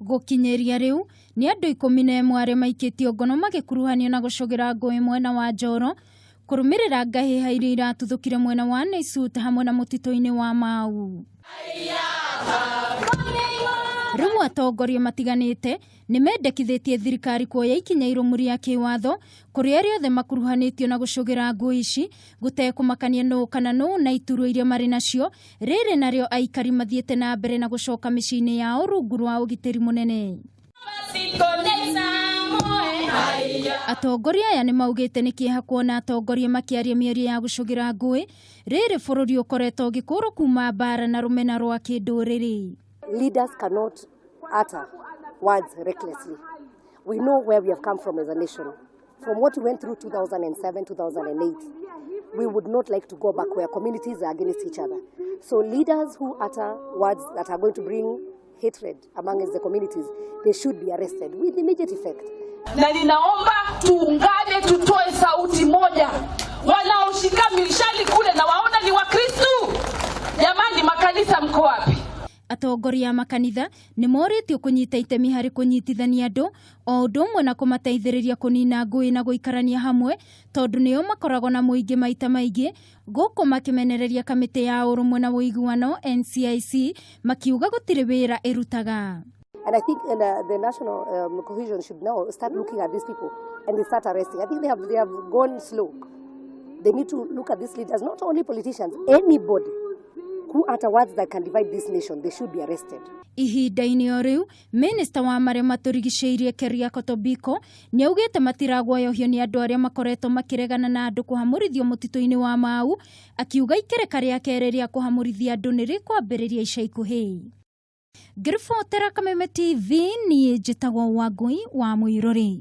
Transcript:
Gũkinyĩria rĩu nĩ andũ 11 arĩa maikĩtio ngono magĩkuruhanio na gũcũgĩra ngũĩ mwena wa Njoro kũrũmĩrĩra ngahĩha iria iratuthũkire mwena wa Naisut hamwe na mũtitũ-inĩ wa Mau. Rĩu atongoria matiganĩte nĩ mendekithĩtie thirikari kuoya ikinya irũmu rĩa kĩwatho kũrĩ arĩa othe makuruhanĩtio na gũcũgĩra ngũĩ ici gũtekũmakania nũ kana nũ na iturwa iria marĩ nacio. Rĩrĩ narĩo aikari mathiĩte na mbere na gũcoka mĩciĩ-inĩ yao rungu rwa ũgitĩri mũnene. Atongoria aya nĩ maugĩte nĩ kĩeha kuona atongoria makĩaria mĩario ya gũcũgĩra ngũĩ rĩrĩ bũrũri ũkoretwo ũgĩkũrwo kuma mbara na rũmena rwa kĩndũrĩrĩ. Leaders cannot utter words recklessly. We know where we have come from as a nation. From what we went through 2007, 2008, we would not like to go back where communities are against each other. So leaders who utter words that are going to bring hatred among the communities, they should be arrested with immediate effect. Na ninaomba tuungane, tutoe sauti moja. Wanaoshika mishale kule na waona ni Wakristu. Jamani, makanisa mko wapi? Atongoria a makanitha nĩ morĩtio kũnyita itemi harĩ kũnyitithania andũ o ũndũ ũmwe na kũmateithĩrĩria kũnina ngũĩ na gũikarania hamwe tondũ nĩo makoragwo na mũingĩ maita maingĩ gũkũ makĩmenereria kamĩtĩ ya ũrũmwe na ũiguano NCIC makiuga gũtirĩ wĩra ĩrutaga. And I think the national cohesion should now start looking at these people and they start arresting. I think they have gone slow. They need to look at these leaders, not only politicians, anybody who utter words that can divide this nation, they should be arrested. Ihinda-inĩ o rĩu, minista wa marĩa matũrigicĩirie Keriako Tobiko nĩ augĩte matiraguoyohio nĩ andũ arĩa makoretwo makĩregana na andũ kũhamũrithio mũtitũ-inĩ wa Mau, akiuga ikereka rĩa kerĩ rĩa kũhamũrithia andũ nĩ rĩkwambĩrĩria ica ikuhĩ. Ngĩribotera Kameme TV, niĩ njĩtagwo Wangũi wa Mũirũrĩ.